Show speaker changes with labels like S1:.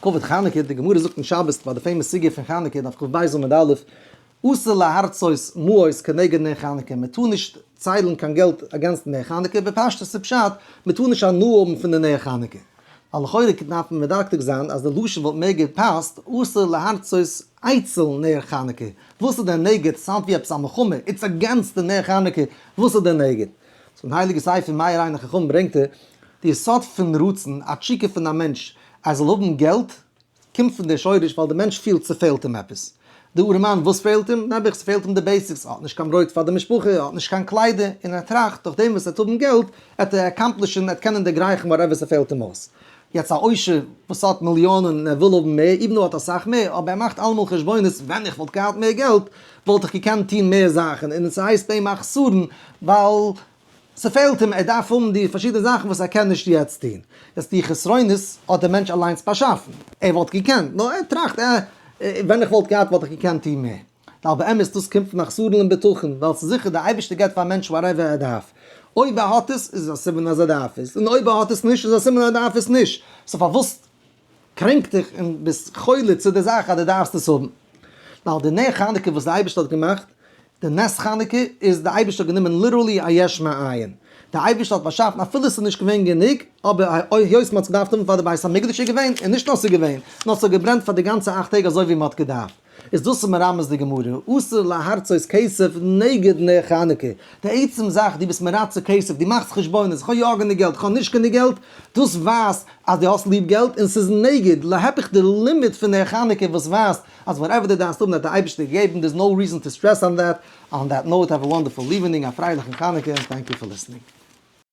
S1: לכבוד חנוכה, די גמרא זאגט אין שבת ביי די famous סוגיא פון חנוכה, דף כ"ב עמוד א', אסור להרצות מעות כנגד נר חנוכה, מען טאר נישט ציילן קיין געלט against נר חנוכה, בפשטות איז פשט, מען טאר נישט הנאה האבן פון די נר חנוכה. ווייל לכאורה דארף מען מדקדק זיין אז די לשון וואלט מער געפאסט אסור להרצות אצל נר חנוכה, וואס איז דער נגד? sound ווי עפעס א מלחמה, it's against די נר חנוכה, וואס איז דער נגד? סאו אין הייליגע ספר מאיר עיני חכמים ברענגט ער, די יסוד פון רצון, א תשוקה פון א מענטש ער זאל האבן געלט, קומט פון די שורש ווייל די מענטש פילט ס'פעלט אים עפעס. די ארעמאן וואס פעלט אים? נעבעך ס'פעלט אים די basics, ער האט נישט קיין ברויט פאר די משפחה, ער האט נישט קיין קליידער, און ער טראכט דורך דעם וואס ער וועט האבן געלט וועט ער accomplish ן, ער וועט קענען דערגרייכן whatever ס'פעלט אים אויס. יעצט א עושר וואס האט מיליאנען און ער וויל האבן מער, even though ער האט אסאך מער, אבער ער מאכט אלעמאל חשבונות ווען איך וואלט געהאט מער געלט וואלט איך געקענט טון מער זאכן, און ס'הייסט ביי אים א חסרון ווייל ס'פעלט אים, ער דארף האבן די פארשידענע זאכן וואס ער קען נישט יעצט טון. יעצט די חסרונות האט דער מענטש אליינס באשאפן. ער וואלט געקענט, נאר ער טראכט, אה, ווען איך וואלט געהאט וואלט איך געקענט טון מער. ווייל באמת דאס קומט פון א חסרון אין בטחון, ווייל ס'איז זיכער דער אייבערשטער געבט פאר א מענטש whatever ער דארף. אויב ער האט עס, איז א סימן אז ער דארף עס, און אויב ער האט עס נישט, איז א סימן אז ער דארף עס נישט. so פארוואס קרענקט דיך און ביסט חולה צו די זאך אז דו דארפסט עס האבן? ווייל די נר חנוכה וואס דער אייבערשטער האט געמאכט, די נס חנוכה איז די אייבערשטער האט גענומען literally א יש מאין, די אייבערשטער האט באשאפן אפילו עס איז נישט געווען גענוג, אבער היות מען האט עס געדארפט האבן פאר די בית המקדש איז געווען, און נישט נאר ס'איז געווען, נאר ס'האט געברענט פאר די גאנצע אכט טעג אזוי ווי מען האט געדארפט. איז דאס איז מרמז די גמרא, אסור להרצות כסף נגד נר חנוכה, די עצם זאך דו ביסט מרצה כסף, דו מאכסט חשבונות, איך האב יא גענוג געלט, איך האב נישט גענוג געלט, דאס ווייזט אז דו האסט ליב געלט און ס'איז נגד, להיפך די לימוד פון נר חנוכה וואס ווייזט אז whatever דו דארפסט האבן האט דער אייבערשטער געגעבן, there's no reason to stress on that, on that note have a wonderful evening, א פרייליכן חנוכה, and thank you for listening.